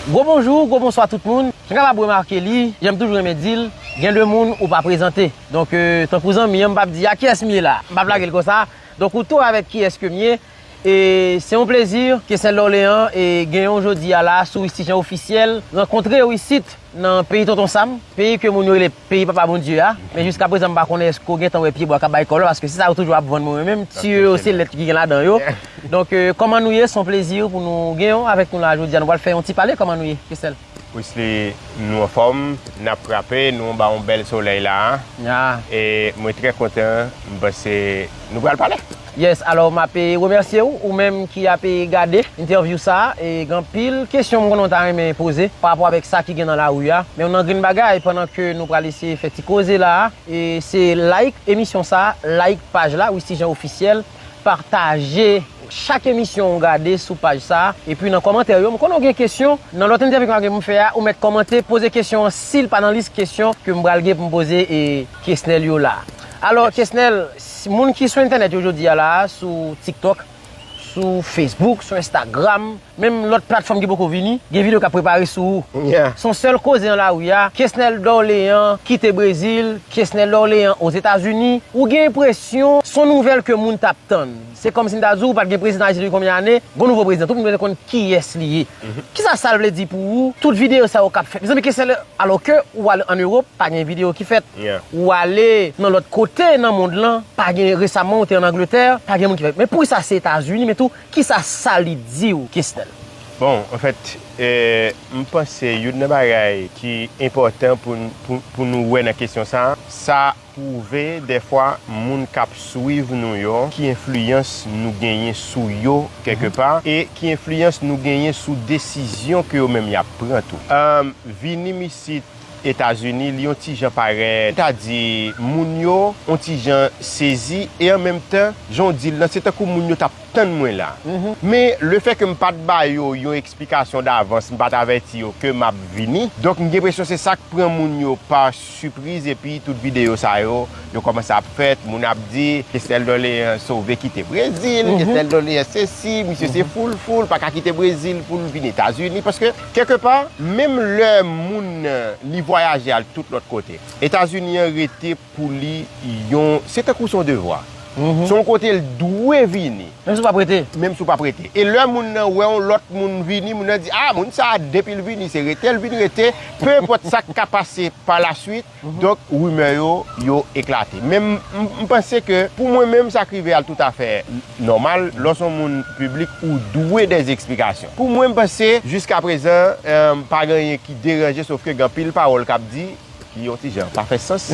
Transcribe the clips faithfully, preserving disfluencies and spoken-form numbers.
Gwo bonjou, gwo bonswa tout moun. Jan kapab remake li, jan m toujou renmen di l, gen de moun ou pa prezante. Donk, euh, tankou zanmi an, m p ap di a kiyès m ye la. M p ap lage l konsa. Donk, ou tou avèk kiyès ke m ye. E se yon plezi, Kesnel Dorlean, e genyen w jodi a la sou Wistijan Ofisyèl. Rankontre w isit nan peyi Tonton Sam, peyi ke moun yo rele peyi Papa Bondye a. Men jiska prezan, m pa konnen èske w gentan wè pyebwa k ap bay kòlò, paske se sa yo toujou ap vann mwen menm. Ti yo, se lèt ki gen ladan yo. Donk, euh, kòman nou ye? Se yon plezi pou nou gen w avèk nou la jodi a. Nou pral fè yon ti pale. Kòman nou ye, Kesnel? Wisly, nou anfòm, n ap frape, nou anba yon bèl solèy la. E mwen trè kontan, m panse nou pral pale. Yes, alò m ap, eh, remèsye w, ou menm ki ap, eh, gade entèvyou sa a, e gen anpil kesyon m konnen w ta renmen poze pa rapò avèk sa ki gen nan lari a. Men yon nan grenn bagay, pandan ke nou pral eseye fè ti koze la a, e se like emisyon sa a, like paj la, Wistijan Ofisyèl, pataje chak emisyon w gade sou paj sa a, epi nan kòmantè yo, m konnen w gen kesyon, nan lòt entèvyou ke m ap gen pou m fè a, ou mèt kòmante, poze kesyon an, si l pa nan lis kesyon ke m pral gen pou m poze, e, Kesnel yo la. Alò, Kesnel, si, moun ki sou entènèt yo jodi a la, sou TikTok, sou Facebook, sou Instagram, menm lòt platfòm ki poko vini, gen videyo k ap prepare sou ou. Se yon sèl koze nan lari a, Kesnel Dorlean kite Brezil, Kesnel Dorlean Ozetazini. Ou gen enpresyon se yon nouvèl ke moun t ap tann. Se kòmsi m ta di w, ou pa t gen prezidan Ayiti depi konbyen ane, gon nouvo prezidan, tout moun bezwen konn kiyès li ye. Kisa sa vle di pou ou, tout videyo sa yo k ap fèt? Mezanmi, Kesnel, alò ke ou al ann Ewòp, pa gen videyo ki fèt. Ou ale nan lòt kote nan mond lan, pa gen, resaman ou te ann Angletè, pa gen moun ki fèt. Men poukisa se Etazini, men tou, kisa sa li di w, Kesnel? Bon, anfèt, eh, m panse youn nan bagay ki enpòtan pou n, pou, pou nou wè nan kesyon sa a, sa pwouve dèfwa moun k ap swiv nou yo, ki enfliyans nou genyen sou yo kèlkepa, e ki enfliyans nou genyen sou desizyon ke yo menm y ap pran tou. Ahn, vini m isit Etazini, li yon ti jan parèt, sètadi moun yo yon ti jan sezi, e an menm tan, jan w di l lan, se tankou moun yo t ap tann mwen la. Men lefètke m pa t ba yo yon eksplikasyon davans, m pa t avèti yo ke m ap vini. Donk, m gen enpresyon se sa k pran moun yo pa sipriz, epi tout videyo sa yo, yo kòmanse ap fèt, moun ap di, Kesnel Dorlean sove kite Brezil, Kesnel Dorlean sesi, misye se foul foul, pa ka kite Brezil pou l vin Etazini, paske, kèlkepa, menm lè moun nan, li vwayaje al tout lòt kote, Etazini an rete pou li yon, se tankou se yon devwa. Se yon kote l dwe vini. Menm si w p ap rete. Menm si w p ap rete. E lè moun nan wè yon lòt moun vini, moun nan di, a, moun sa a, depi l vini, se rete l vin rete, pe enpòt sa k ka pase pa la swit. Donk, rimè yo, yo eklate. Men m, m, m panse ke, pou mwen menm, sa k rive a l toutafè nòmal. Lè w se yon moun piblik, ou dwe dè eksplikasyon. Pou mwen, m panse, jiska prezan, eh, pa gen anyen ki deranje, sof ke gen anpil pawòl k ap di, ki yon ti jan pa fè sans.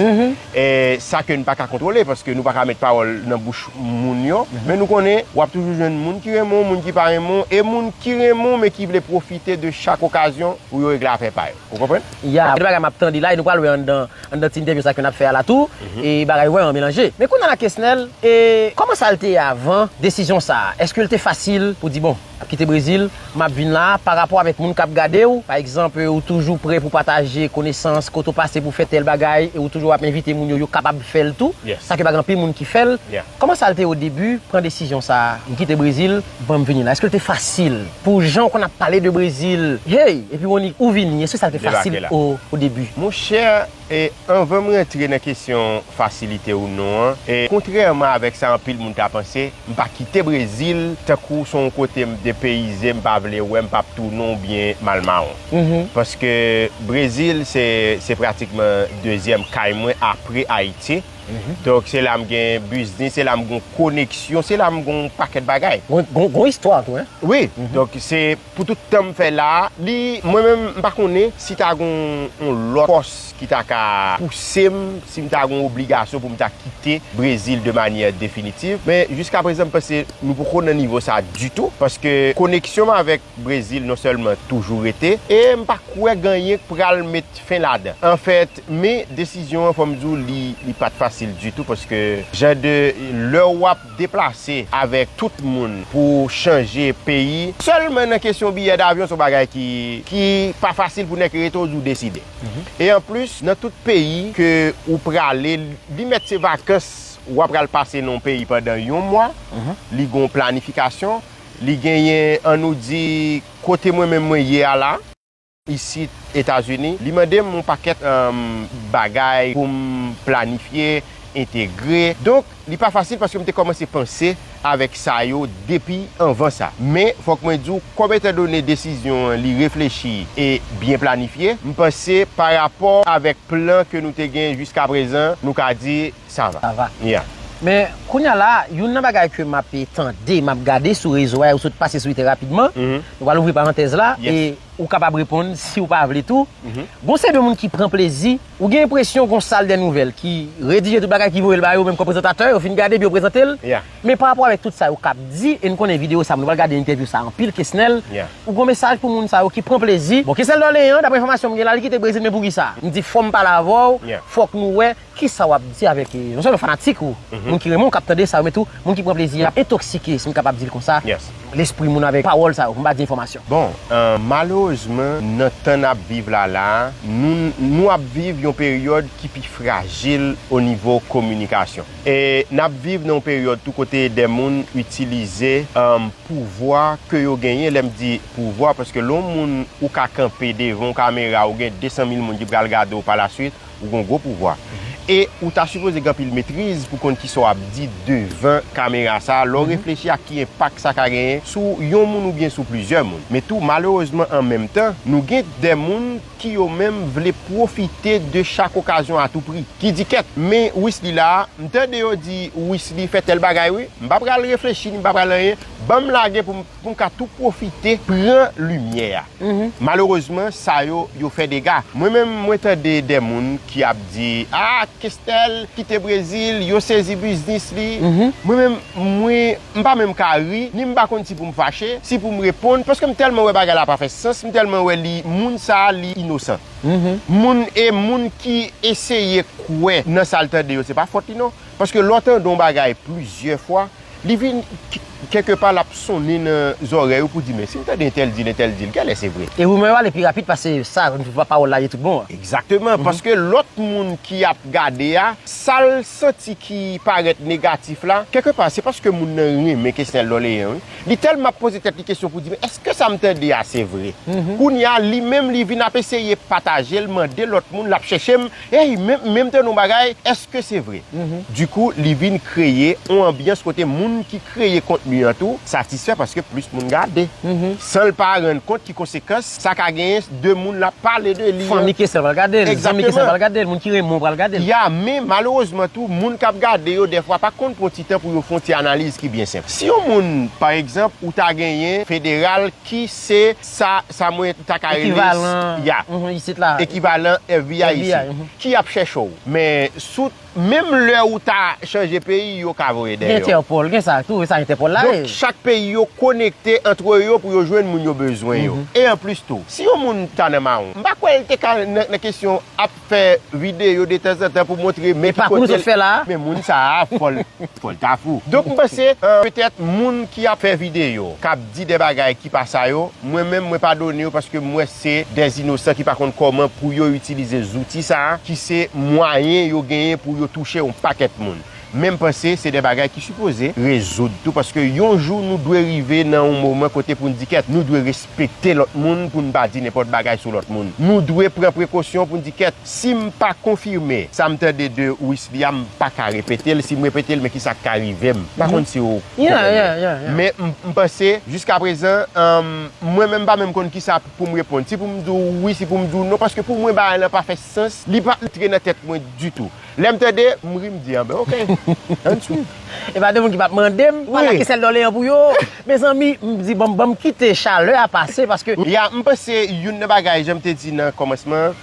E sa ke n pa ka kontwole, paske nou pa ka met pawòl nan bouch moun yo. Men nou konnen, w ap toujou jwenn moun ki renmen w, moun ki pa renmen w, e moun ki renmen w, men ki vle pwofite de chak okazyon pou yo regle afè pa yo. Ou konprann? Ya, gen de bagay m ap tande la, e nou pral wè anndan, anndan ti entèvyou sa ke n ap fè a la tou, e bagay wè an melanje. Men kounye a la, Kesnel, e kòman sa l te ye avan desizyon sa a? Èske l te fasil pou di, bon, ap kite Brezil, m ap vin la, pa rapò avèk moun k ap gade w, pa egzanp, ou toujou prè pou pataje konesans, kote w pase pou fè tèl bagay, e ou toujou ap envite moun yo, yo kapab fè l tou, sa ke pa gen anpil moun ki fè l. Kòman sa l te ye o debi, pran desizyon sa a, m kite Brezil, ban m vini la? Èske l te fasil pou jan w konn ap pale de Brezil, hey, epi w annik ou vini, èske sa l te fasil o, o debi? Monchè, E anvan m rantre nan kesyon fasilite ou non an, e kontrèman avèk sa anpil moun ta panse, m pa kite Brezil tankou se yon kote m depeyize, m pa vle wè, m p ap tounen oubyen m al mawon. Paske Brezil se, se pratikman dezyèm kay mwen apre Ayiti. Donk se la m gen biznis, se la m gen koneksyon, se la m gen yon pakèt bagay. Gon, gon, gon istwa tou, en? Wi, donk se pou tout tan m fè la a, li, mwen menm, m pa konnen si ta gon yon lòt fòs ki ta ka pouse m, si m ta gon obligasyon pou m ta kite Brezil de manyè definitiv. Men jiska prezan, m panse nou poko nan nivo sa ditou, paske koneksyon m avèk Brezil non sèlman toujou rete, e m pa kwè gen anyen k pral met fen ladan. Anfèt, men desizyon an, fò m di w, li, li pa t fasil ditou, paske jan de, lè w ap deplase avèk tout moun pou chanje peyi, sèlman nan kesyon biyè davyon, se yon bagay ki, ki pa fasil pou nèg rete w di w deside. E anplis, nan tout peyi ke ou prale, li mèt se vakans w ap pral pase nan yon peyi pandan yon mwa, li gon planifikasyon, li genyen, ann nou di, kote mwen menm mwen ye a la, isit Etazini, li mande m yon pakèt, um, bagay pou m planifye, entegre. Donk, li pa fasil paske m te kòmanse panse avèk sa yo depi anvan sa. Men, fòk mwen di w, kòm etandone desizyon an, li reflechi e byen planifye, m panse pa rapò avèk plan ke nou te gen jiska prezan, nou ka di sa va. Sa va. Yeah. Men, kounye a la, youn nan bagay ke m ap tande, m ap gade sou rezo a, ou sot pase sou li trè rapidman, nou pral ouvri parantèz la, e ou kapab reponn si ou pa vle tou. Gon seri de moun ki pran plezi, ou gen enpresyon gon sal dè nouvèl ki redije tout bagay ki voye l ba yo, menm kòm prezantatè, yo fin gade epi yo prezante l. Men pa rapò avèk tout sa yo k ap di, e n konnen videyo sa, nou pral gade entèvyou sa anpil, Kesnel, ou gon mesaj pou moun sa yo ki pran plezi. Bon, Kesnel Dorlean, daprè enfòmasyon m gen la, li kite Brezil, men poukisa? M di fò m pale avè w, fòk nou wè kisa w ap di avèk, e, non sèlman fanatik ou, moun ki renmen w k ap tande sa yo, men tou moun ki pran plezi ap entoksike, si m kapab di l konsa, lespri moun avèk pawòl sa yo, pou m pa di enfòmasyon. Bon, eh, malerezman, nan tan n ap viv la la, nou, nou ap viv yon peryòd ki pi frajil o nivo kominikasyon. E n ap viv nan yon peryòd tou kote de moun itilize, eh, pouvwa ke yo genyen, lè m di pouvwa, paske lè yon moun ou ka kanpe devan yon kamera, ou gen de san mil moun ki pral gade w pa la swit, ou gen yon gwo pouvwa. E ou ta sipoze gen anpil metriz pou konn kisa w ap di devan kamera sa a, lè w reflechi ak ki enpak sa ka genyen sou yon moun oubyen sou plizyè moun. Men tou, malerezman, an menm tan, nou gen de moun ki yo menm vle pwofite de chak okazyon a tou pri. Ki di, "Kèt, men Wisly la, m tande yo di Wisly fè tèl bagay wi, m pa pral reflechi, ni m pa pral anyen, ban m lage pou m, pou m ka tou pwofite pran limyè a." Malerezman, sa yo, yo fè dega. Mwen menm, mwen tande de moun ki ap di, "Ah, Kesnel kite Brezil, yo sezi biznis li." Mwen menm, mwen, m pa menm ka ri, ni m pa konn si pou m fache, si pou m reponn, paske m tèlman wè bagay la pa fè sans, m tèlman wè li, moun sa a, li inosan. Moun e moun ki eseye kwè nan sa l tande yo, se pa fòt li non. Paske lè w tande yon bagay plizyè fwa, li vin k-, kèlkepa l ap sonnen nan zòrèy ou pou di, "Men si m tande entèl di l, entèl di l, genlè se vre." E rimè yo ale pi rapid pase sa, pawòl la ye tout bon an. Egzakteman, paske lòt moun ki ap gade a, sa l santi ki parèt negatif la, kèlkepa, se paske moun nan renmen Kesnel Dorlean, wi. Li tèlman ap poze tèt li kesyon pou di, "Men èske sa m tande a se vre?" Kounye a, li menm, li vin ap eseye pataje l, mande lòt moun, l ap chèche m, "Ey, men, men m tande yon bagay, èske se vre?" Dikou, li vin kreye yon anbyans kote moun ki kreye kontni an tou satisfè paske plis moun gade. San l pa rann kont ki konsekans sa ka genyen de moun l ap pale de li an. Fanmi Kesnel pral gade l, zanmi Kesnel pral gade l, moun ki renmen w pral gade l. Ya, men malerezman tou, moun k ap gade yo dèfwa pa konn pran ti tan pou yo fè yon ti analiz ki byen senp. Si yon moun, pa egzanp, ou ta genyen federal ki se sa, sa mwen ta ka rele, ya, ekivalan F B I isi, ki ap chèche w. Men sou Menm lè ou ta chanje peyi, yo ka voye dèyè w. Gen Entèpòl, gen sa tou, e sa Entèpòl la ye. Donk, chak peyi yo konekte antre yo pou yo jwenn moun yo bezwen yo. E anplis tou, si yon moun ta nan mawon, m pa kwè l te ka nan, nan kesyon ap fè videyo detanzantan pou montre men ki kote l, men moun sa a fò l, fò l ta fou. Donk, m panse, eh, petèt moun ki ap fè videyo, k ap di de bagay ki pa sa yo, mwen menm, mwen padone yo paske m wè se de inosan ki pa konn kòman pou yo itilize zouti sa a, ki se mwayen yo genyen pou yo touche yon pakèt moun. Men m panse se de bagay ki sipoze rezoud tou, paske yon jou nou dwe rive nan yon moman kote pou n di kèt, nou dwe respekte lòt moun, pou n pa di nenpòt bagay sou lòt moun. Nou dwe pran prekosyon pou n di kèt, si m pa konfime sa m tande de Wisly a, m pa ka repete l, si m repete l, men kisa k ka rive m? M pa konn si w konprann mwen. Men m, m panse, jiska prezan, eh, mwen menm m pa menm konn kisa pou m reponn. Si pou m di w wi, si pou m di w non, paske pou mwen bagay lan pa fè sans, li pa antre nan tèt mwen ditou. Lè m tande, m ri, m di, "Anben, oke, ann swiv." E pa de moun ki p ap mande m, pa lage sèl dòle an pou yo. Mezanmi, m di, "Ban m, ban m kite chalè a pase," paske ya, m panse youn nan bagay, jan m te di nan kòmansman an,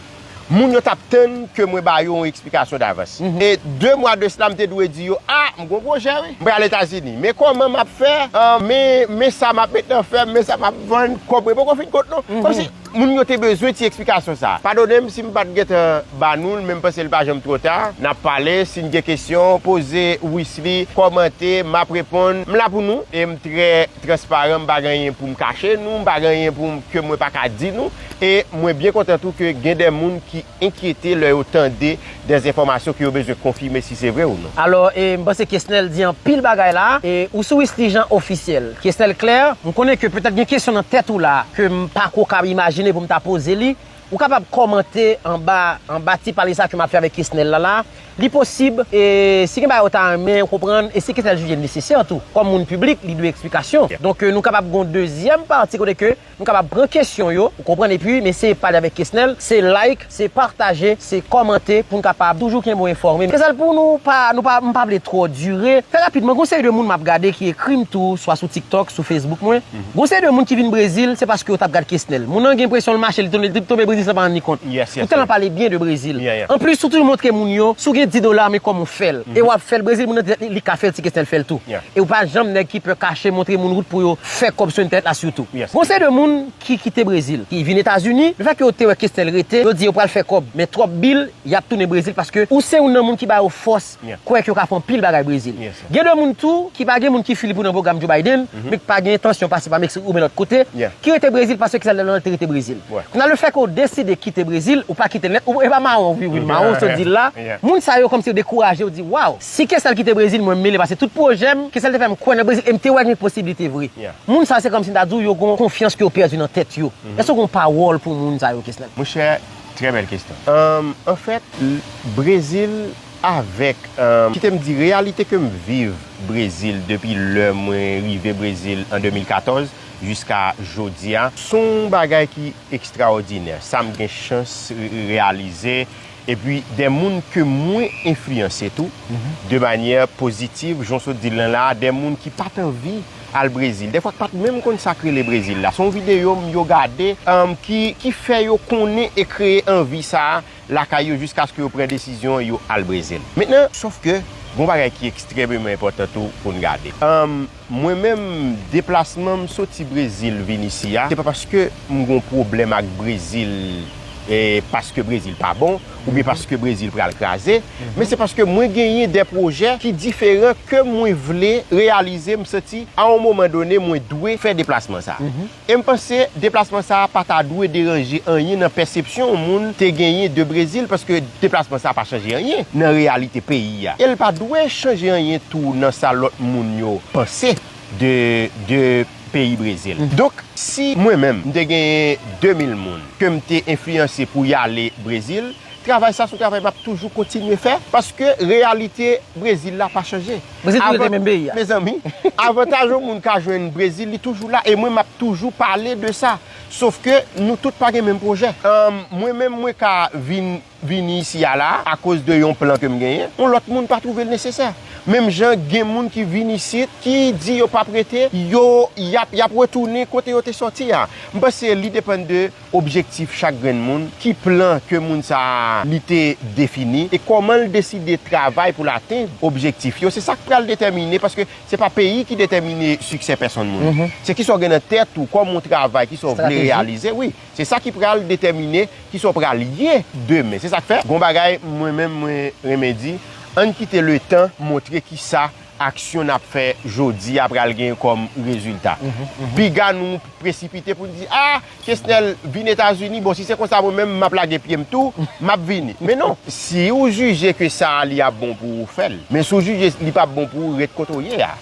moun yo t ap tann ke mwen ba yo yon eksplikasyon davans. E de mwa de sila, m te dwe di yo, "A, m gon pwojè, wi. M pral Etazini. Men kòman m ap fè? Ah, men, men sa m ap met nan fè m, men sa m ap vann, kòb mwen poko fin kont, non." Kòmsi moun yo te bezwen ti eksplikasyon sa a. Padone m si m pa t gentan ba nou l, men m panse l pa janm twò ta. N ap pale, si n gen kesyon, poze Wisly, kòmante, m ap reponn. M la pou nou, e m trè transparan, m pa gen anyen pou m kache nou, m pa gen anyen pou m, ke mwen pa ka di nou. E mwen byen kontan tou ke gen de moun ki enkyete lè yo tande de enfòmasyon ke yo bezwen konfime si se vre ou non. Alò, e, m panse Kesnel di anpil bagay la. E, ou sou Wisly Jean Officiel. Kesnel Claire, m konnen ke petèt gen kesyon nan tèt ou la ke m pa ko ka imajine pou m ta poze li. Ou kapab kòmante anba, anba ti pale sa ke m ap fè avèk Kesnel la la. Li posib, e, si gen bagay ou ta renmen, ou konprann, e si Kesnel jije l nesesè tou. Kòm moun piblik, li dwe eksplikasyon. Donk, e, nou kapab gon dezyèm pati kote ke nou kapab pran kesyon yo, ou konprann, epi n eseye pale avèk Kesnel. Se like, se pataje, se kòmante pou n kapab toujou kenbe w enfòme. Kesnel, pou nou pa, nou pa, m pa vle twò dire. Trè rapidman, gon seri de moun m ap gade ki ekri m tou, swa sou TikTok, sou Facebook mwen. Gon seri de moun ki vin Brezil, se paske yo t ap gad Kesnel. Moun nan gen enpresyon l mache, li tonbe, li tonbe Brezil san pa rann li kont. Ou tèlman pale byen de Brezil. Anplis, ou toujou montre moun yo, si w gen dis dola, men kòman w fè l. E w ap fè l Brezil, moun nan di li, li ka fè l si Kesnel fè l tou. E ou pa janm nèg ki pè kache montre moun wout pou yo fè kòb sou entènèt la sitou. Gon seri de moun ki kite Brezil, ki vin Etazini, lefètke yo te wè Kesnel rete, yo di yo pral fè kòb, men twòp bil, y ap tounen Brezil paske ou se youn nan moun ki ba yo fòs kwè ke yo ka fè anpil bagay Brezil. Gen de moun tou ki pa gen moun ki file pou nan pwogram Joe Biden, men ki pa gen entansyon pase pa Meksik oubyen lòt kote, ki rete Brezil paske Kesnel nan te rete Brezil. Kounye a, lefètke w deside kite Brezil, ou pa kite l nèt, ou, e pa mawon, wi, wi, mawon, sa w di l la. Moun sa yo kòmsi yo dekouraje, yo di, waw, si Kesnel kite Brezil, mwen m mele paske tout pwojè m, Kesnel te fè m kwè nan Brezil, e m te wè gen posiblite vre. Moun sa yo, se kòmsi m ta di w, yo gon konfyans ke yo pèdi nan tèt yo. Èske w gon pawòl pou moun sa yo, Kesnel? Monchè, trè bèl kesyon. Anfèt, Brezil avèk, kite m di, reyalite ke m viv Brezil depi lè mwen rive Brezil an de mil katòz jiska jodi a, se yon bagay ki ekstraòdinè. Sa m gen chans re-, reyalize, epi de moun ke mwen enfliyanse tou, de manyè pozitiv, jan w sot di l lan la, de moun ki pa t anvi al Brezil. Dèfwa ki pa t menm konn sa k rele Brezil la. Se yon videyo m yo gade, ki, ki fè yo konnen e kreye anvi sa a lakay yo jiskaske yo pran desizyon yo al Brezil. Mentnan, sòf ke, gon bagay ki ekstrèmeman enpòtan tou pou n gade. Mwen menm, deplasman m soti Brezil vin isi a, se pa paske m gon pwoblèm ak Brezil, e paske Brezil pa bon, oubyen paske Brezil pral kraze, men se paske mwen genyen de pwojè ki diferan ke mwen vle reyalize, m santi, a yon moman done, mwen dwe fè deplasman sa a. E m panse deplasman sa a pa ta dwe deranje anyen nan pèsepsyon yon moun te genyen de Brezil, paske deplasman sa a pa chanje anyen nan reyalite peyi a. E l pa dwe chanje anyen tou nan sa lòt moun yo panse de, de peyi Brezil. Donk, si mwen menm, m te genyen de mil moun ke m te enfliyanse pou y ale Brezil, travay sa se yon travay m ap toujou kontinye fè, paske reyalite Brezil la pa chanje. Brezil toujou rete menm peyi a. Mezanmi, avantaj yon moun ka jwenn Brezil, li toujou la, e mwen m ap toujou pale de sa. Sòf ke nou tout pa gen menm pwojè. Mwen menm, mwen ka vin, vini isi a la, akoz de yon plan ke m genyen, yon lòt moun pa twouve l nesesè. Menm jan gen moun ki vin isit, ki di yo p ap rete, yo, y ap, y ap retounen kote yo te sòti a. M panse li depann de objektif chak grenn moun, ki plan ke moun sa a li te defini, e kòman l deside travay pou l atenn objektif yo. Se sa k pral detèmine, paske se pa peyi ki detèmine siksè pèsonn moun. Se kisa w gen nan tèt ou kòm yon travay, kisa w vle reyalize, wi. Se sa ki pral detèmine kisa w pral ye demen. Se sa k fè, gon bagay mwen menm mwen renmen di, ann kite letan montre kisa aksyon n ap fè jodi a pral gen kòm rezilta. Piga nou presipite pou n di, a, Kesnel vin Etazini, bon, si se konsa, mwen menm, m ap lage pye m tou, m ap vini. Men non, si w jije ke sa a li ap bon pou ou, fè l. Men si w jije li p ap bon pou ou, ret kote w ye a.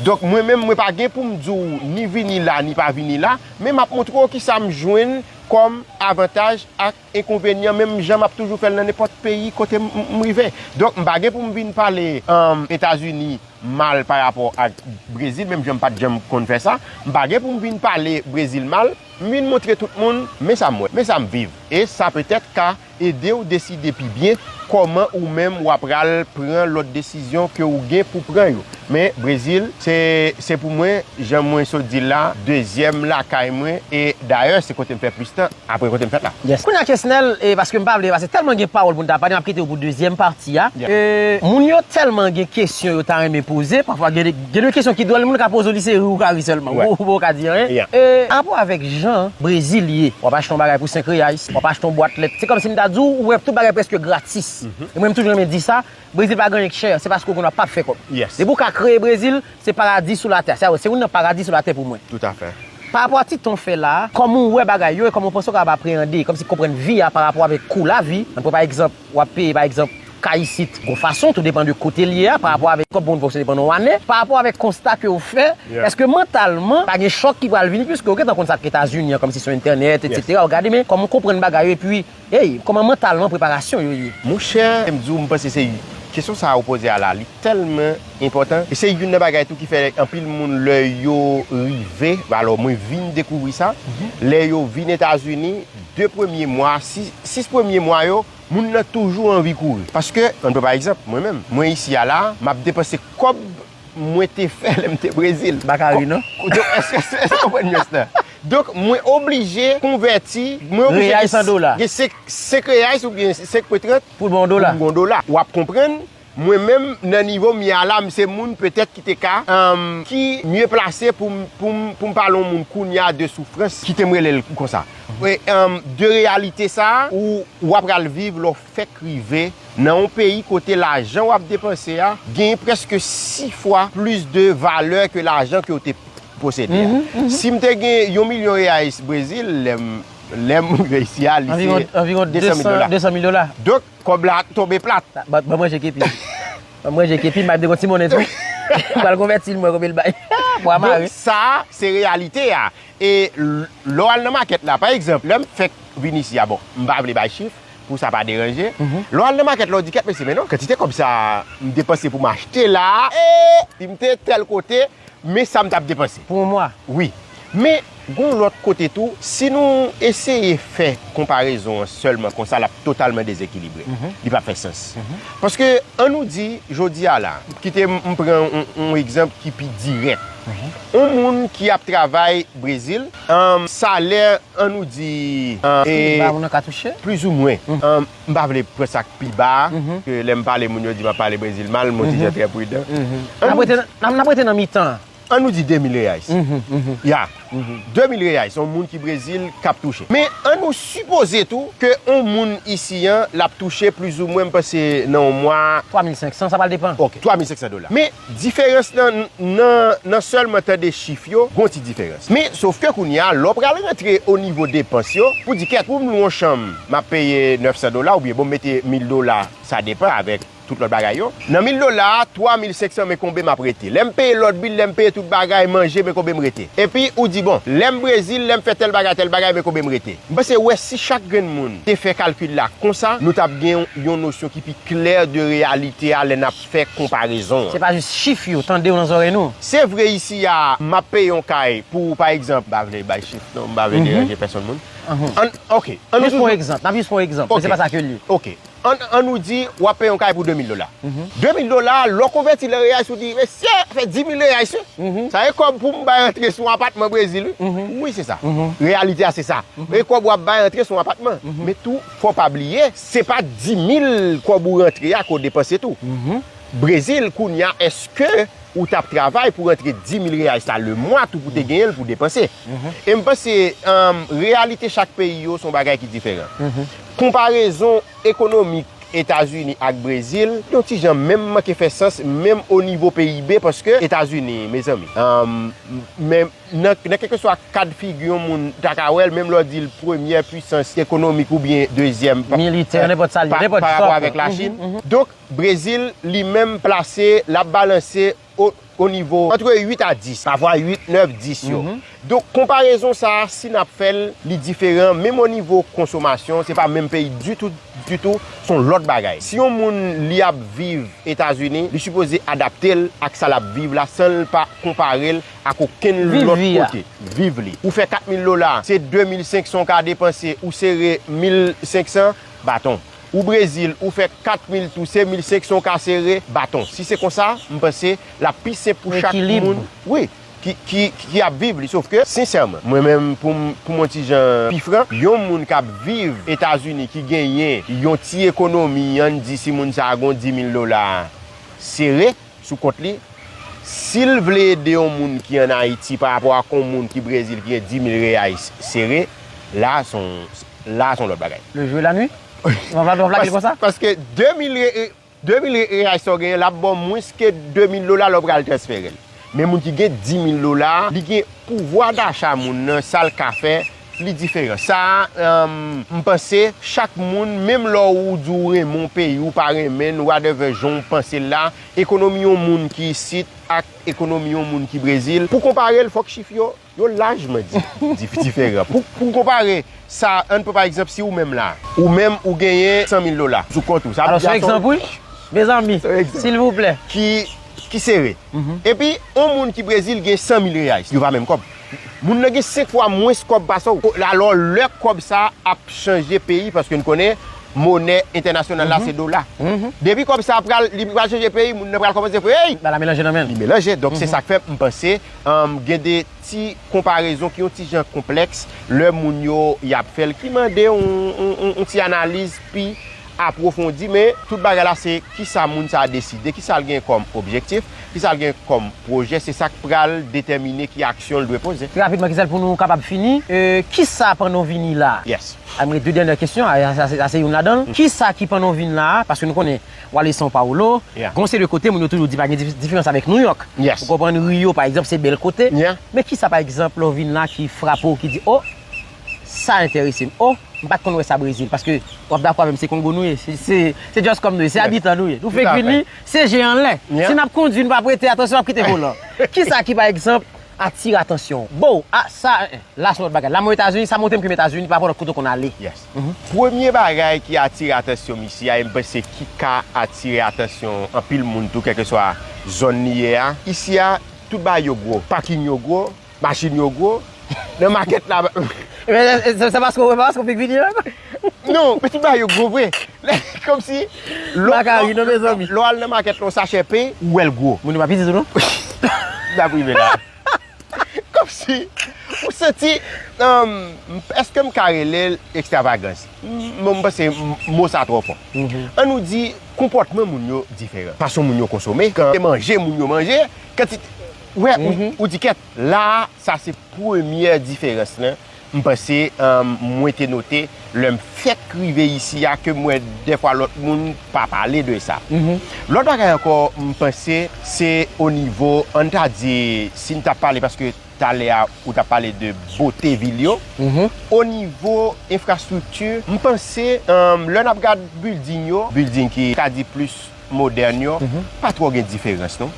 Donk, mwen menm, mwen pa gen pou m di w ni vini la, ni pa vini la, men m ap montre w kisa m jwenn kòm avantaj ak enkonvenyan, menm jan m ap toujou fè l nan nenpòt peyi kote m, m, m rive. Donk, m pa gen pou m vin pale, um, Etazini mal pa rapò ak Brezil, menm jan m pa t janm konn fè sa. M pa gen pou m vin pale Brezil mal. M vin montre tout moun, men sa m wè, men sa m viv. E sa petèt ka ede w deside pi byen kòman ou menm w ap pral pran lòt desizyon ke w gen pou pran yo. Men Brezil, se, se pou mwen, jan mwen sot di l la, dezyèm lakay mwen, e dayè, se kote m fè plis tan, apre kote m fèt la. Yes. Kounye a, Kesnel, e paske m pa vle pase tèlman gen pawòl pou n ta pale, m ap kite w pou dezyèm pati a. E, moun yo tèlman gen kesyon yo ta renmen poze, pafwa gen de, gen de kesyon ki dwòl, moun ka poze w, li se ri ou ka ri sèlman. Ou, ou pa ka di anyen. E, rapò avèk jan Brezil ye, w ap achte yon bagay pou senk reais, w ap achte yon bwat lèt. Se kòmsi m ta di w, ou wè tout bagay prèske gratis. E mwen, m toujou renmen di sa, Brezil pa gen anyen k chè, se paske w gen dwa p ap fè kòb. Depi w ka kreye Brezil, se paradi sou latè. Se, se youn nan paradi sou latè pou mwen. Toutafè. Pa rapò a ti tan w fè la a, kòman w wè bagay yo e kòman w panse w kapab apreyande, kòmsi konprann vi a pa rapò avèk kou lavi? Ann pran pa egzanp, w ap peye pa egzanp kay isit gon fason, tou depann de kote l ye a, pa rapò avèk kòb pou moun fonksyone pandan yon ane, pa rapò avèk konsta ke w fè, èske mantalman pa gen chòk ki pral vini, piske w gentan konn sa k Etazini an, kòmsi sou entènèt, etsetera, w gade, men kòman w konprann bagay yo, epi, ey, kòman mantalman preparasyon yo ye? Monchè, m di w, m panse se kesyon sa a ou poze a la, li tèlman enpòtan. E se youn nan bagay tou ki fè anpil moun lè yo rive, alò mwen vin dekouvri sa, lè yo vin Etazini, de premye mwa, sis, sis premye mwa yo, moun nan toujou anvi kouri. Paske, ann pran pa egzanp, mwen menm, mwen isi a la, m ap depanse kòb mwen te fè lè m te Brezil. M pa ka ri, non. Donk, èske, èske, èske w konprann nyans lan? Donk, mwen oblije konvèti, mwen oblije gen, gen senk, senk reyay oubyen senk pwen trant pou m gon dola. W ap konprann, mwen menm, nan nivo m ye a la, m se moun petèt ki te ka, um, ki mye plase pou m, pou m, pou m pale yon moun kounye a de soufrans, kite m rele l konsa. E, um, de reyalite sa a, ou, w ap pral viv lè w fèk rive nan yon peyi kote lajan w ap depanse a genyen prèske sis fwa plis de valè ke lajan ke w te posede a. Si m te gen yon milyon reyais Brezil, lè m, lè m rive isi a, li se de san mil dola. Donk, kòb la tonbe plat. Ban, ban manje kepi. Ban manje kepi, m pa gen ti monnen tou. M pral konvèti l, mwen, konbyen l bay. Pou a mare. Donk, sa, se reyalite a. E l-, lè w al nan makèt la, pa egzanp, lè m fèk vin isi a, bon, m pa vle bay chif, pou sa pa deranje. Lè w al nan makèt la, w di, kèt mesye, men non, kantite kòb sa a m depanse pou m achte la a, e, si m te tèl kote, men sa m t ap depanse. Pou yon mwa? Wi. Men, gon lòt kote tou, si nou eseye fè konparezon an sèlman konsa, l ap totalman dezekilibre. Li p ap fè sans. Paske, ann nou di, jodi a la, kite m, m pran yon, yon egzanp ki pi dirèk. Yon moun ki ap travay Brezil, um, salè, ann nou di, um, e, plizoumwen. Um, m pa vle pran sa k pi ba a, ke lè m pale, moun yo di m ap pale Brezil mal, m yon ti jan trè pridan. Ann nou di, n ap, n ap rete nan mitan an. Ann nou di de mil reyais. Ya. De mil reyais, yon moun ki Brezil k ap touche. Men ann nou sipoze tou ke yon moun isi an, l ap touche plizoumwen, m panse, nan yon mwa. Twa mil senk san, sa pral depann. Ok, twa mil senk san dola. Men diferans nan, nan, nan sèlman tande chif yo, gon ti diferans. Men, sof ke kounye a, lè w pral rantre o nivo depans yo, pou di, kèt, pou m lwe yon chanm, m ap peye nèf san dola, oubyen, bon, m mete mil dola, sa depann avèk tout lòt bagay yo. Nan mil dola a, twa mil senk san, men konbe m ap rete. Lè m peye lòt bil, lè m peye tout bagay, manje, men konbe m rete. Epi, ou di, bon, lè m Brezil, lè m fè tèl bagay, tèl bagay, men konbe m rete. M panse, wè, si chak grenn moun te fè kalkil la konsa, nou t ap gen yon, yon nosyon ki pi klè de reyalite a lè n ap fè konparezon an. Se pa jis chif yo, tande yo nan zòrèy nou. Se vre, isi a, m ap peye yon kay pou, pa egzanp, m pa vle bay chif, non, m pa vle deranje pèsonn moun. Ann, ok, ann nou jis pran yon egzanp, n ap jis pran yon egzanp, men se pa sa ke l ye. Ok. Ann, ann nou di, w ap peye yon kay pou de mil dola. De mil dola, lè w konvèti l an reyais, ou di, mesye, fè di mil reyais, wi. Sa e kòb pou m bay antre sou yon apatman Brezil, wi. Wi, se sa. Reyalite a, se sa. E kòb w ap bay antre sou yon apatman. Men tou, fò w pa bliye, se pa di mil kòb ou rantre a ke w depanse tou. Brezil, kounye a, èske ou t ap travay pou rantre di mil reyais la lemwa tou pou te genyen l pou depanse? E m panse, um, reyalite chak peyi yo se yon bagay ki diferan. Konparezon ekonomik Etazini ak Brezil, yon ti jan menm manke fè sans, menm o nivo P I B, paske Etazini, mezanmi, um, men nan, nan kèlkeswa kad figi yon moun ta ka wè l, menm lè w di l premyè pwisans ekonomik oubyen dezyèm pa, militè, nenpòt sa l ye, pa, nenpòt pa rapò avèk Lachin. Donk, Brezil, li menm plase, l ap balanse o, o nivo antre uit a dis, pafwa uit, nèf, dis yo. Donk, konparezon sa a, si n ap fè l, li diferan, menm o nivo konsomasyon, se pa menm peyi ditou, ditou, se yon lòt bagay. Si yon moun, li ap viv Etazini, li sipoze adapte l ak sa l ap viv la, san l pa konpare l ak okenn lòt kote. Viv li. Ou fè kat mil dola, se de mil senk san w ka depanse, ou sere mil senk san, baton. Ou Brezil, ou fè kat mil tou, se mil senk san w ka sere, baton. Si se konsa, m panse l ap pi senp pou chak moun, wi, ki, ki, ki ap viv li. Sofke, sensèman, mwen menm, pou m, pou m yon ti jan pi fran, yon moun k ap viv Etazini ki genyen yon ti ekonomi, ann di si moun sa a gon di mil dola sere sou kont li, si l vle ede yon moun ki ann Ayiti pa rapò ak yon moun ki Brezil ki gen di mil reyais sere, la se yon, la se yon lòt bagay. Le jour et la nuit? W ap, w ap lage l konsa? Paske de mil re-, de mil re-, reyais sa w genyen, l ap ba w mwens ke de mil dola lè w pral transfere l. Men moun ki gen di mil dola, li gen pouvwa dacha moun nan, sa l ka fè, li diferan. Sa a, um, m panse, chak moun, menm lè ou di w renmen yon peyi, ou pa renmen l, whatever jan w panse l la, ekonomi yon moun ki isit ak ekonomi yon moun ki Brezil, pou konpare l, fòk chif yo, yo lajman di, di, diferan. Pou, pou konpare, sa, ann pran pa egzanp, si ou menm la, ou menm ou genyen san mil dola sou kont ou. Sa vle Alò, se di yon egzanp, wi. Mezanmi, silvouplè. Ki, ki sere. Epi, yon moun ki Brezil gen san mil reyais. Yo pa menm kòb. Moun nan gen senk fwa mwens kòb pase w. Alò, lè kòb sa ap chanje peyi, paske n konnen monè entènasyonal la se dola. Depi kòb sa pral, li pral chanje peyi, moun nan pral kòmanse fè, hey! Bagay la melanje nan men l. Li melanje. Donk, se sa k fè m panse, um, gen de ti konparezon ki yon ti jan konplèks lè moun yo y ap fè l, ki mande yon, yon, yon, yon ti analiz pi apwofondi, men tout bagay la se kisa moun sa a deside, kisa l gen kòm objektif, kisa l gen kòm pwojè, se sa k pral detèmine ki aksyon l dwe poze. Trè rapidman, Gisèle, pou nou kapab fini, e, kisa pandan w vini la a? Yes. A, m gen de dènyè kesyon, a, sa, sa, sa se youn ladan l. Kisa ki pandan w vin la a? Paske nou konnen, w ale São Paulo, gon seri de kote, moun yo toujou di pa gen dif-, diferans avèk New York. Yes. Ou konprann, Rio, pa egzanp, se bèl kote. Yeah. Men kisa, pa egzanp, lè w vin la ki frape w, ki di, o, sa enterese m. O, m pa t konn wè sa Brezil, paske w ap dakò avè m, se Kongo nou ye, se, se, se just kòm nou ye, se abitan nou ye. Nou fèk vini, se je anlè. Si n ap kondui, nou pa prete atansyon, n ap kite volan. Kisa ki, pa egzanp, atire atansyon w? Bo, a, sa, en, en, la se yon lòt bagay. La, mwen Etazini, sa montre m ke m Etazini pa rapò lòt kote w konn ale. Yes. Premye bagay ki atire atansyon m isi a, e m panse ki ka atire atansyon anpil moun tou, kèlkeswa zòn li ye a. Isi a, tout bagay yo gwo. Pakin yo gwo, machin yo gwo. Nan makèt la, Men, se, se, se paske, se paske w fèk vini menm? Non, men tout bagay yo gwo vre. Kòmsi, lè, Makari, non, mezanmi. Lè w al nan makèt la, yon sachè pen, ou wè l gwo. Moun yo pa piti tou, non? N ap rive la. Kòmsi, ou santi, um, èske m ka rele l ekstravagans? M, m panse m, mo sa twò fò. Ann nou di, konpòtman moun yo diferan. Fason moun yo konsome, kan se manje moun yo manje, kantite, wè, ou, ou di kèt, la, sa se premyè diferans lan. M panse, um, mwen te note, lè m fèk rive isi a, ke m wè dèfwa lòt moun pa pale de sa. Lòt bagay ankò, m panse, se o nivo, ann ta di, si n t ap pale, paske talè a, ou t ap pale de bote vil yo. O nivo enfrastrikti, m panse, um, lè n ap gad bilding yo, bilding ki ka di plis modèn yo, pa twò gen diferans, non.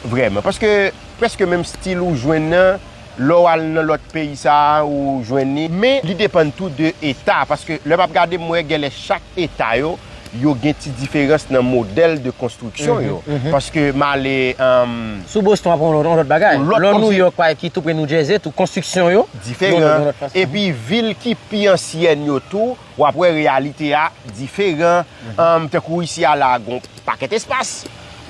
Vrèman. Paske prèske menm stil ou jwenn nan, lè w al nan lòt peyi sa a, ou jwenn li. Men li depann tou de eta, paske lè m ap gade, m wè genlè chak eta yo, yo gen ti diferans nan modèl de konstriksyon yo. Paske m ale, um, Sou Boston, w ap wè yon lòt bagay. Lè w New York, pa, ki tou pre New Jersey, tou konstriksyon yo diferan. Epi vil ki pi ansyèn yo tou, w ap wè reyalite a diferan. Um, tankou isi a la, gon pakèt espas.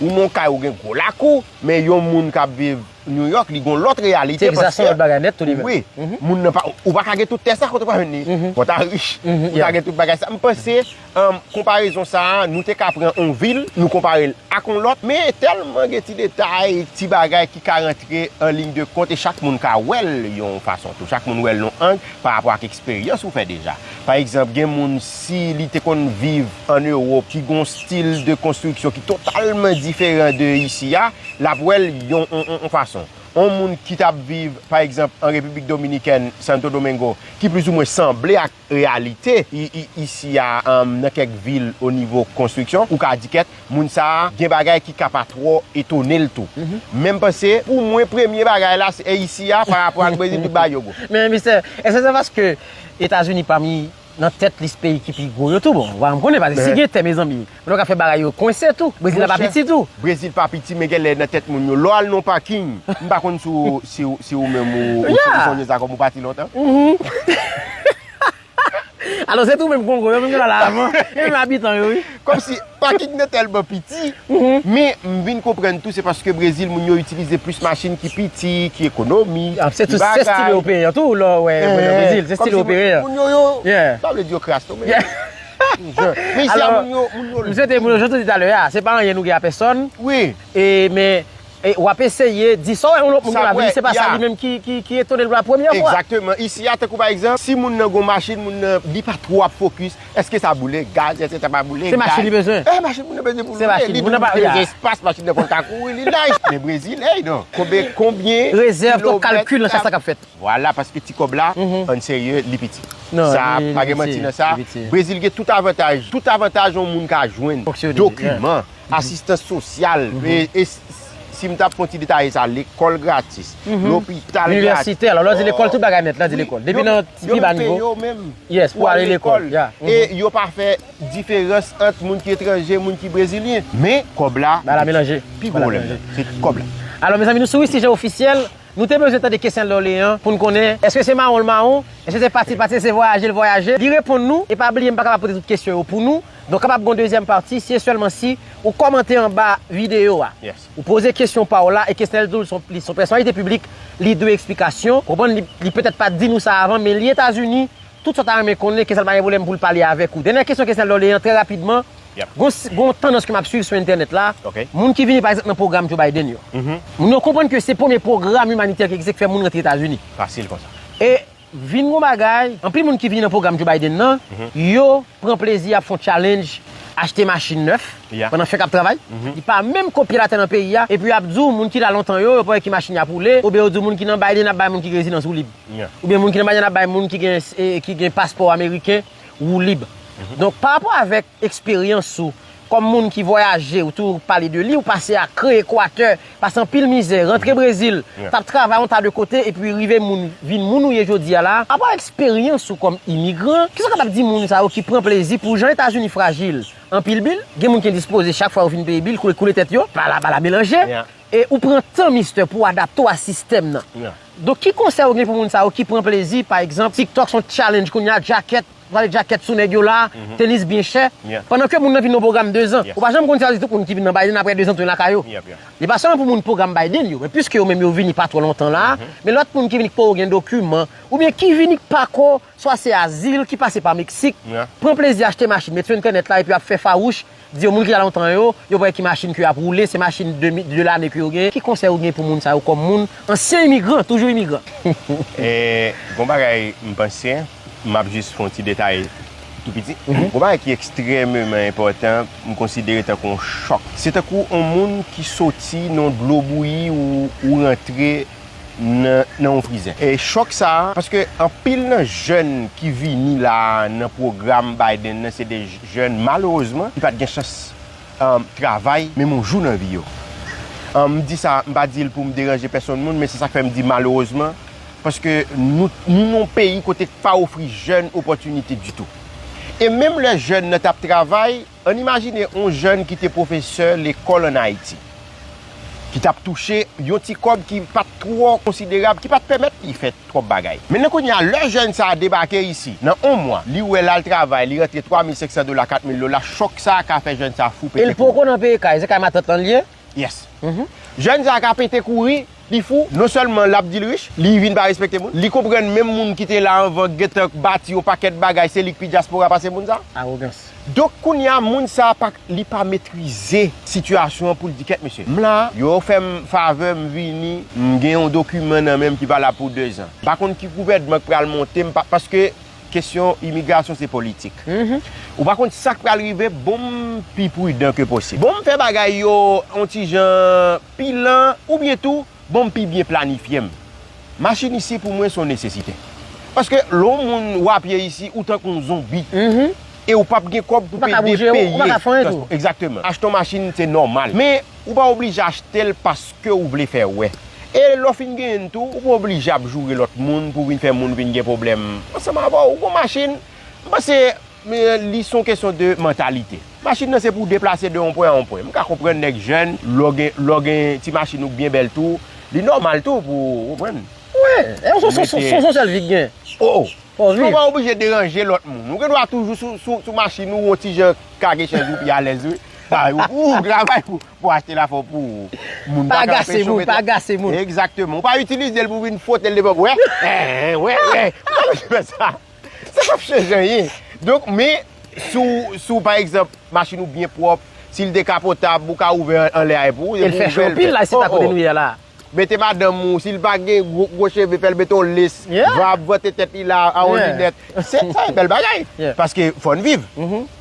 Ou nan kay ou gen gwo lakou, men yon moun k ap viv New York, li gon lòt reyalite. Se egzakteman lòt bagay nèt tou li menm. Wi. Moun nan pa, ou pa ka gen tout tè sa kote w pa jwenn li. Fò w ta rich pou w ta gen tout bagay sa. M panse, um, konparezon sa a, nou te ka pran yon vil, nou konpare l ak yon lòt, men tèlman gen ti detay, ti bagay ki ka rantre an liy de kont, e chak moun ka wè l yon fason tou. Chak moun wè l yon ang pa rapò ak eksperyans ou fè deja. Pa egzanp, gen moun, si li te konn viv ann Ewòp, ki gon stil de konstriksyon ki totalman diferan de isi a, l ap wè l yon, yon, yon, yon fason. Yon moun ki t ap viv, pa egzanp, an Repiblik Dominikèn, Santo Domingo, ki plizoumwen sanble ak reyalite i, i, isi a, um, nan kèk vil o nivo konstriksyon, ou ka di kèt, moun sa a gen bagay ki ka pa twò etone l tou. Men m panse, pou mwen, premye bagay la, se, e isi a, pa rapò ak Brezil, tout bagay yo gwo. Men, mistè, èske se paske Etazini pami nan tèt lis peyi ki pi gwo yo tou? Bon, m konnen, paske si gen tè, mezanmi, moun yo ka fè bagay yo kwense tou. Brezil la pa piti tou. Brezil pa piti, men genlè nan tèt moun yo. Lè w al nan pakin, m pa konn si w, si w, si w menm ou, ou, ou sonje sa kòm ou pati lontan. Alò, se tou menm Kongo yo, menm la avan. E menm abitan yo, wi. Kòmsi pakin nan tèlman piti, men m vin konprann tou, se paske Brezil, moun yo itilize plis machin ki piti, ki ekonomik, ki bagay. Se tou, se stil ewopeyen an tou, lè w wè, wè nan Brezil, se stil ewopeyen an. Moun yo, yo, sa vle di yo kras tou, men. Men isi a, moun yo, moun yo. M swete moun yo, jan w te di talè a, se pa anyen nou gen a pèsòn. Wi. E, men, E w ap eseye di sa w wè yon lòt moun ki ap vini, se pa sa li menm ki, ki, ki etone l pou la premyè fwa. Egzakteman. Isi a, tankou pa egzanp, si moun nan gon machin, moun nan, li pa twò ap fokis, èske sa boule gaz, èske sa pa boule gaz. Se machin li bezwen. E machin moun nan bezwen pou l woule. Li bezwen espas, machin nan fò l ka kouri, li laj. Men Brezil, ey non. Konbyen, konbyen. Rezèv, tout kalkil nan chak sa k ap fèt. Vwala, paske ti kòb la, ann serye, li piti. Sa, pa gen manti nan sa. Brezil gen tout avantaj. Tout avantaj yon moun ka jwenn. Dokiman, asistans sosyal. E, e si, si m t ap fè yon ti detaye sa, lekòl gratis, lopital gratis. Inivèsite, alò, lè w di lekòl, tout bagay nèt, lè w di lekòl. Depi nan pi ba nivo. Yes, pou ale lekòl. E yo pa fè diferans ant moun ki etranje, moun ki brezilyen. Men, kòb la, pi gwo pwoblèm nan, se kòb la. Alò, mezanmi, nou sou Wi Sijè Ofisyèl. Nou te bezwen tande Kesnel Dorlean pou n konnen èske se mawon l mawon, èske se pati l pati l, se vwayaje l vwayaje. Li reponn nou, e pa bliye m pa kapab pote tout kesyon yo pou nou. Donk kapab gen yon dezyèm pati si e sèlman si ou kòmante anba videyo a. Ou poze kesyon pa w la e Kesnel tou li se yon pèsonalite piblik, li dwe eksplikasyon. Konprann li, li petèt pa t di nou sa avan, men li Etazini, tout sa w ta renmen konnen, Kesnel pa gen pwoblèm pou l pale avèk ou. Dènyè kesyon Kesnel Dorlean, trè rapidman. Gon, gon tandans ke m ap swiv sou entènèt la. Moun ki vini pa egzanp nan pwogram Joe Biden yo. Moun yo konprann ke se premye pwogram imanitè ki egziste k fè moun rantre Etazini. Fasil konsa. E vin gon bagay, anpil moun ki vini nan pwogram Joe Biden nan, yo pran plezi ap fè yon challenge, achte machin nèf, pandan fèk ap travay. Li pa menm ko pye l atè nan peyi a, epi y ap di w moun ki la lontan yo, yo pa wè ki machin y ap woule, oubyen yo di w moun ki nan Biden ap bay moun ki gen rezidans woulib. Oubyen moun ki nan Biden ap bay moun ki gen, ki gen paspò ameriken woulib. Donk, pa rapò avèk eksperyans ou, kòm moun ki vwayaje, ou toujou pale de li, ou pase Akre, Ekwatè, pase anpil mizè, rantre Brezil, t ap travay yon ta de kote, epi rive moun, vin moun ou ye jodi a la, pa rapò avèk eksperyans ou kòm imigran, kisa w kapab di moun sa yo ki pran plezi pou jan Etazini frajil, anpil bil, gen moun ki dispoze chak fwa yo vin peye bil, koule, koule tèt yo, pa la, pa la melanje. E ou pran tan, mistè, pou w adapte w a sistèm nan. Donk, ki konsèy ou gen pou moun sa yo ki pran plezi, pa egzanp, TikTok se yon challenge kounye a, djakèt, pral djakèt sou nèg yo la, tenis byen chè. Pandan ke moun nan vin nan pwogram dezan. Ou pa janm konn si a di tout moun ki vin nan Biden apre dezan tounen lakay yo. Li pa sèlman pou moun pwogram Biden yo, men piske yo menm yo vini pa twò lontan la, men lòt moun ki vini ki poko gen dokiman, oubyen ki vini ki pako, swa se azil, ki pase pa Meksik, pran plezi achte machin, met sou entènèt la epi ap fè fawouch, di yo moun ki la lontan yo, yo pa wè ki machin ke y ap woule, se machin de mi, de lane ke yo genyen. Ki konsèy ou gen pou moun sa yo kòm moun, ansyen imigran, toujou imigran? E, gon bagay m panse, m ap jis fè yon ti detay tou piti. Gon bagay ki ekstrèmeman enpòtan, m konsidere tankou yon chòk. Se tankou yon moun ki soti nan yon dlo bouyi ou, ou rantre nan, nan yon frizè. E chòk sa a, paske anpil nan jèn ki vini la a nan pwogram Biden nan, se de jèn, malerezman, ki pa t gen chans, um, travay menm yon jou nan vi yo. Um, m di sa, m pa di l pou m deranje pèsonn moun, men se sa k fè m di malerezman, paske nou, nou nan yon peyi kote k pa ofri jèn opòtinite ditou. E menm lè jèn nan t ap travay, ann imajine yon jèn ki te pwofesè lekòl ann Ayiti, ki t ap touche yon ti kòb ki pa t twò konsiderab, ki pa t pèmèt li fè twòp bagay. Men nan kounye a, lè jèn sa a debake isi, nan yon mwa, li wè l al travay, li rantre twa mil senk san dola, kat mil dola, chòk sa a ka fè jèn sa a fou pete kouri. E l poko nan peye kay, se kay matant lan l ye? Yes. Jèn sa a ka pete kouri, li fou, non sèlman l ap di l rich, li vin pa respekte moun, li konprann menm moun ki te la anvan gentan bati yon pakèt bagay, se li k pi dyaspora pase moun sa. Awogans. Donk, kounye a, moun sa a pa, li pa metrize sitiyasyon an pou l di, kèt mesye, m la, yo fè m favè, m vini, m gen yon dokiman nan men m ki valab pou dezan. M pa konn ki gouvènman k pral monte, m pa, paske kesyon imigrasyon se politik. Ou pa konn sa k pral rive, bon m pi pridan ke posib. Bon m fè bagay yo yon ti jan pi lan, oubyen tou, bon m pi byen planifye m. Machin isi pou mwen se yon nesesite. Paske lè yon moun w ap ye isi, ou tankou yon zonbi. E ou p ap gen kòb pou peye, peye transpò. Egzakteman. Achte yon machin, se nòmal. Men, ou pa oblije achte l paske ou vle fè wè. E lè w fin genyen l tou, ou pa oblije ap joure lòt moun pou vin fè moun vin gen pwoblèm ansanm avè w. Ou gon machin, m panse Men li se yon kesyon de mantalite. Machin nan se pou w deplase de yon pwen a yon pwen. M ka konprann nèg jèn, lè w gen, lè w gen ti machin ou k byen bèl tou, li nòmal tou pou w konprann. Wi, e se yon sèl vi k gen. O, o. Fò w viv. Ou pa oblije deranje lòt moun. Ou gen dwa toujou sou, sou, sou machin ou, yon ti jan kage chèz ou pi alèz, wi. Ou, ou travay pou, pou achte l afè w pou moun. Pa agase moun, pa agase moun. Egzakteman. Ou pa itilize l pou vin fwote l devan, wè. Wè, wè. Ou pa bezwen fè sa. Sa p ap chanje anyen. Donk, men, si w, si w, pa egzanp, machin ou byen pwòp, Si l dekapotable, ou ka ouvè anlè a pou ou, e pou ouvè l. E l fè cho anpil la, isit la kote nou ye a la. Mete madanm ou, si l pa gen gwo, gwo cheve, fè l mete yon lace, vab, vante tèt li la, a yon linèt. Se, sa e bèl bagay. Paske fò n viv.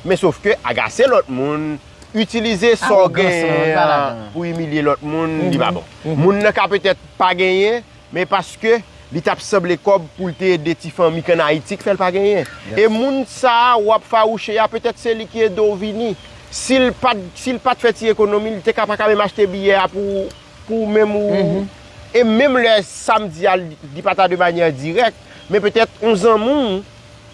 Men sof ke agase lòt moun, itilize sa w genyen an pou imilye lòt moun, li pa bon. Moun nan ka petèt pa genyen, men paske li t ap sanble kòb pou l te ede ti fanmi k ann Ayiti k fè l pa genyen. E moun sa a w ap fawouche a, petèt se li ki ede w vini. Si l pa t, si l pa t fè ti ekonomi, li te ka pa ka menm achte biyè a pou, pou ou menm ou. E menm lè sa m di a, li pa ta de manyè dirèk, men petèt yon zanmi w,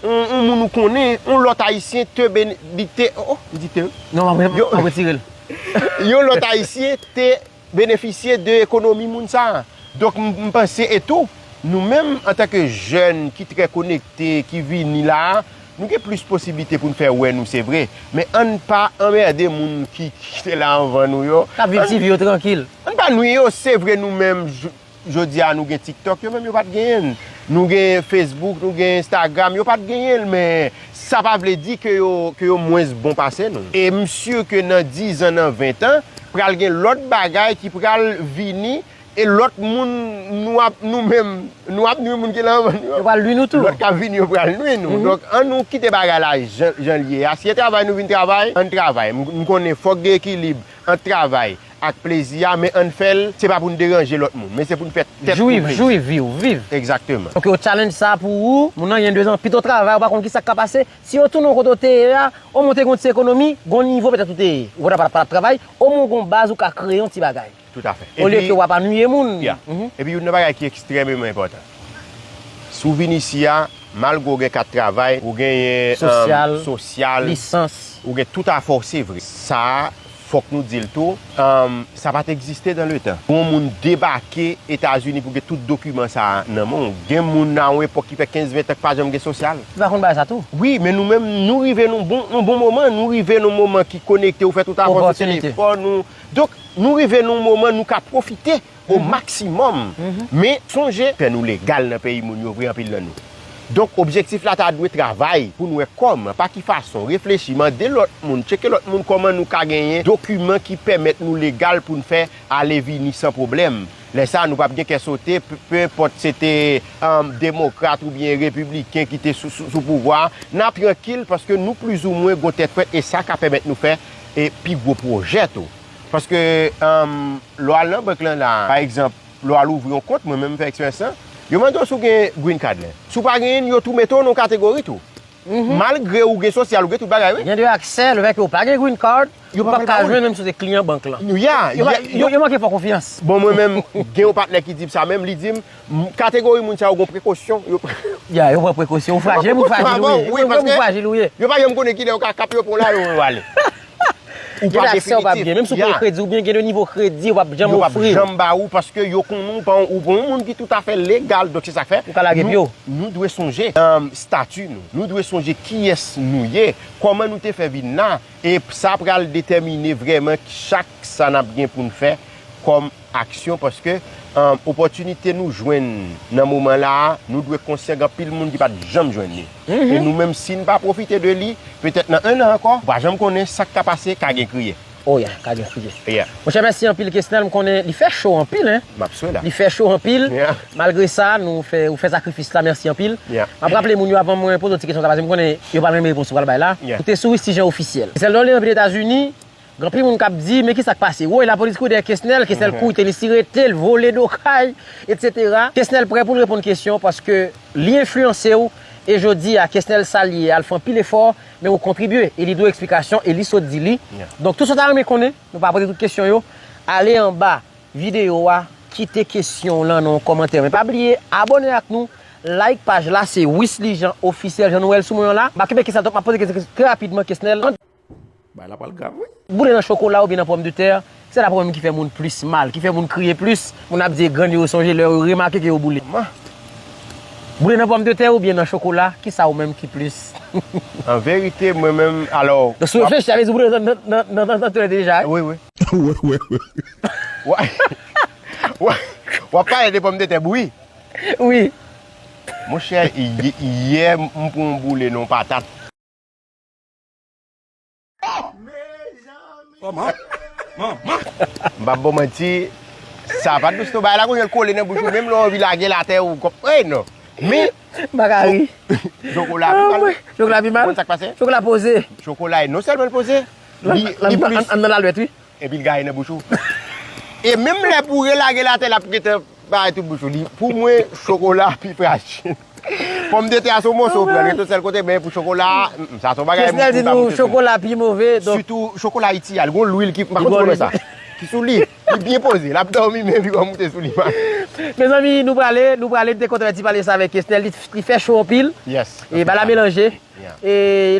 yon, yon moun ou konnen, yon lòt Ayisyen te bene-, li te, oh, oh, m di te, non, m ap, m ap retire l. Yon lòt Ayisyen te benefisye de ekonomi moun sa a. Donk, m, m panse, e tou, nou menm, antanke jèn ki trè konekte, ki vini la a, nou gen plis posiblite pou n fè wè nou, se vre. Men ann pa anmède moun ki, ki te la anvan nou yo. K ap viv ti vi yo trankil. Ann pa nwi yo, se vre nou menm, j-, jodi a nou gen TikTok, yo menm yo pa t genyen l. Nou gen Facebook, nou gen Instagram, yo pa t genyen l, men sa pa vle di ke yo, ke yo mwens bon pase nou. E m si ke nan diz an, nan ven an, pral gen lòt bagay ki pral vini, e lòt moun, nou ap, nou menm, nou ap nwi moun ki la anvan nou yo. Yo pral nwi nou tou. Lòt k ap vini yo pral nwi nou. Donk, ann nou kite bagay la jan, jan l ye a. Si e travay nou vin travay, ann travay. M, m konnen fòk gen ekilib ant travay ak plezi a, men ann fè l, se pa pou n deranje lòt moun, men se pou n fè tèt nou plezi. Jwi, jwi, viv, viv. Egzakteman. Donk, yo challenge sa pou ou, moun nan gen de zan, pito travay, ou pa konn ki sa k ka pase. Si yo tounen w kote w te ye a, omwen w te gen yon ti ekonomi, gen yon nivo petèt ou te ye. Ou pa t ap, pa t ap travay, omwen w gen yon baz ou ka kreye yon ti bagay. Toutafè. Olye ke w ap annuiye moun. Epi youn nan bagay ki ekstrèmeman enpòtan. Si w vin isi a, malgre w gen kat travay, ou genyen, um, sosyal, lisans, ou gen tout afè w, se vre. Sa a, fòk nou di l tou, um, sa pa t egziste dan le tan. Pou yon moun debake Etazini pou gen tout dokiman sa a nan men w. Gen moun nan yon epòk ki fè kenz, ven tan k pa janm gen sosyal. Li pa konn bagay sa tou. Wi, men nou menm, nou rive nan yon bon, nan yon bon moman. Nou rive nan yon moman ki konekte, ou fè tout afè w sou telefòn ou. Donk, nou rive nan yon moman, nou ka pwofite o maksimòm. Men sonje, fè nou legal nan peyi moun yo vre, anpil nan nou. Donk, objektif la ta dwe travay pou n wè kòman, pa ki fason, reflechi, mande lòt moun, tcheke lòt moun kòman nou ka genyen dokiman ki pèmèt nou legal pou n fè ale vini san pwoblèm. Lè sa a, nou p ap gen kè sote, pe, pe enpòt se te, um, demokrat oubyen repibliken ki te sou, sou, sou pouvwa a, n ap trankil paske nou plizoumwen gon tèt frèt e sa ka pèmèt nou fè, e, pi gwo pwojè tou. Paske, um, lè w al nan bank lan la, pa egzanp, lè w al ouvri yon kont, mwen menm m fè eksperyans lan, yo mande w si w gen green card lan. Si w pa genyen l, yo tou mete w nan yon kategori tou. Malgre ou gen sosyal, ou gen tout bagay, wi. Gen de aksè, lefètke ou pa gen green card, ou p ap ka jwenn menm si w se kliyan bank lan. Yo, yo, yo manke fè w konfyans. Bon, mwen menm, gen yon patnè ki di m sa menm, li di m, m, kategori moun sa yo gon prekosyon. Yo, yo pran prekosyon, ou frajil, ou frajil, wi. Ou frajil, wi. Yo pa janm konnen kilè yo ka kap yo pran w la, yo, yo ale. Ou pa definitif. Gen aksè ou p ap gen. Menm si w pran kredi, oubyen gen de nivo kredi, yo p ap janm ofri. Yo p ap janm ba ou paske yo konnen ou pa, ou pa yon moun ki toutafè legal. Donk, se sa k fè. Ou ka lage pye w. Nou dwe sonje, um, estati nou. Nou dwe sonje kiyès nou ye, kòman nou te fè vin la, e sa pral detèmine vrèman chak sa n ap gen pou n fè kòm aksyon, paske, um, opòtinite nou jwenn nan moman la a, nou dwe konsyan gen anpil moun ki pa t janm jwenn li. E nou menm, si n pa pwofite de li, petèt nan en an ankò, ou pa janm konnen sa k ka pase, ka gen kriye. Oh yeah, ka gen kriye. Yeah. Monchè, mèsi anpil, Kesnel. M konnen li fè cho anpil, en. M ap swe la. Li fè cho anpil. Yeah. Malgre sa, nou fè, ou fè sakrifis la, mèsi anpil. Yeah. M ap raple moun yo, avan mwen poze yon ti kesyon sa, paske m konnen yo pa renmen repons ou pral bay la. Yeah. Ou te sou Wisty Jean Officiel. Kesnel Dorlé anvi Etazini, gen anpil moun k ap di, men ki sa k pase? Woy, lapolis kouri dèyè Kesnel, Kesnel kouri, te li si rete, l vole do kay, et cetera. Kesnel prè pou l reponn kesyon, paske li enfliyanse w, e jodi a, Kesnel sa l ye, al fè anpil efò, men ou kontribye, e li dwe eksplikasyon, e li sot di li. Yeah. Donk, tout sa w ta renmen konnen, nou pa poze tout kesyon yo, ale anba videyo a, kite kesyon w lan nan yon kòmantè. Men pa bliye, abòne ak nou, like paj la, se Wisly Jean Officiel, jan nou wè l sou mwen an la. M pa kenbe kesyon, donk m ap poze kesyon trè rapidman, Kesnel. Bay la pral grav, wi. Boule nan chokola oubyen nan pòmdetè, se la pwoblèm ki fè moun plis mal, ki fè moun kriye plis. Moun ap di e grann yo, yo sonje lè yo remake ke yo boule. Boule nan pòmdetè oubyen nan chokola, kisa ou menm ki plis? An verite, mwen menm, alò, si w reflechi, sa vle di boule nan, nan, nan, nan, nan tèt deja, wi, wi. Wi, wi, wi. Wa-, wa-, w ap pale de pòmdetè bouyi? Wi. Monchè, y-, yè, m pran yon boule nan yon patat. Kòman? Manman! M p ap ba w manti, sa pa dous non, bagay la konn kole nan bouch ou, menm lè w anvi lage l atè ou konprann non. Men, m pa ka ri. Chokola pi mal. Chokola pi mal. Ou konn sa k pase? Chokola poze. Chokola non sèlman l poze, li, li plis. An nan lalwèt, wi. Epi l gaye nan bouch ou. E menm lè pou w relage l atè, l ap gentan bay tout bouch ou. Li, pou mwen, chokola pi frajil. Pòmdetè a se yon moso, ou pran l ret yon sèl kote, men pou chokola, mm, mm, sa se yon bagay. Kesnel di nou chokola pi move, donk. Sitou chokola Ayiti a, li gon lwil ki, m pa konn si w konnen sa, ki sou li. Li byen poze, l ap dòmi, men li va moute sou li. Mezanmi, nou prale, nou prale, m te kontan fè ti pale sa avèk Kesnel, li, li fè cho anpil. Yes. E bagay la melanje. Yeah. E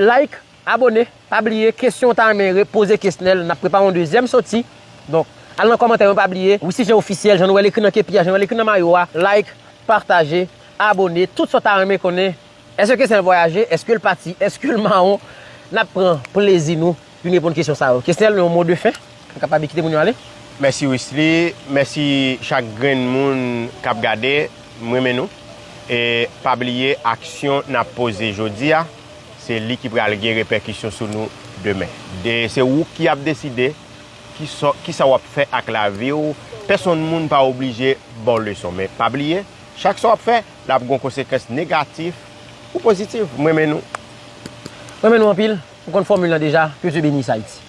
like, abone, pa bliye, kesyon w ta renmen re-, poze Kesnel, n ap prepare yon dezyèm soti. Donk, al nan kòmantè yo, pa bliye. Wi, se Jean Officiel, jan nou wè l ekri nan kepi a, jan nou wè l ekri nan mayo a, like, pataje, abone, tout sa w ta renmen konnen. Èske Kesnel vwayaje? Èske l pati? Èske l mawon? N ap pran plezi nou vin reponn kesyon sa yo. Kesnel, yon mo de fen? Ou kapab kite moun yo ale? Mèsi Wisly, mèsi chak grenn moun k ap gade, m renmen nou. E pa bliye aksyon n ap poze jodi a, se li ki pral gen repèkisyon sou nou demen. De, se ou ki ap deside kisa, kisa w ap fè ak lavi w. Pèsonn moun pa oblije ba w leson, men pa bliye, chak sa w ap fè, l ap gen yon konsekans negatif ou pozitif. M renmen nou. M renmen nou anpil. Ou konn fòmil lan deja. Que Dieu bénisse Haïti.